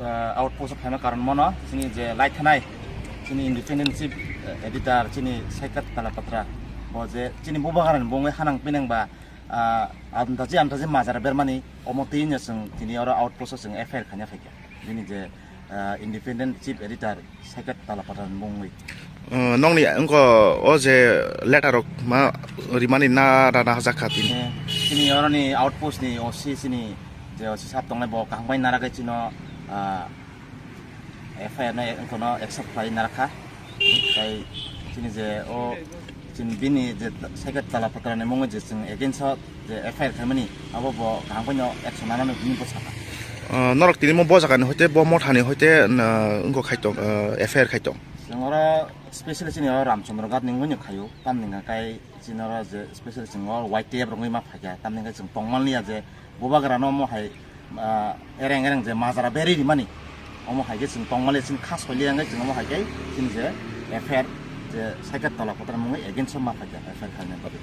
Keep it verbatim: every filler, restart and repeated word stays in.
Ah, outpost o phaima karon mono chini je lai thanai chini independent chief, eh, editor chini Saikat Talapatra, bo je chini bubagrani bongwi hanang pinang ba, ah, amtaji amtaji majara bermani omo twi no chwng tini oro outpost o chwng F I R khaina phaikha. Bini je, ah, independent chief editor Saikat Talapatra ni mungwi. Uh, nokni wngkha o je letter rok ma rimani na rana hajakha tini. Eh, chini oroni outpost ni O C chini je O C sab tongnai bo kaham bai naragai chino, ah, F I R no wngkha no accept khlai narakha. Tai chini je o chini bini je Saikat Talapatra ni mungwi je chwng against o je F I R khaimani, abo bo kaham bai no action nanani hwnwi bo sakha. Uh, norok tini mo bo jagani hoite bo mothani hoite, uh, wngkha khaitong, uh, F I R khaitong. Chwng oro specially chini o Ramchandra Ghat ni wngwi no khaio, tamni hwnka kai chini oro je specially chwng o Y T F rok wngwi ma phaikha, tamni hwnka chwng tongmani ya je bubagrano omo hai, ah, ereng ereng je majra berwi rimani, omo hai khe chwng tongmani chini kha soili ya wngwi chwng omo hai khe chini je F I R je Saikat Talapatra mungwi against o ma phaikha F I R khaina bagwi.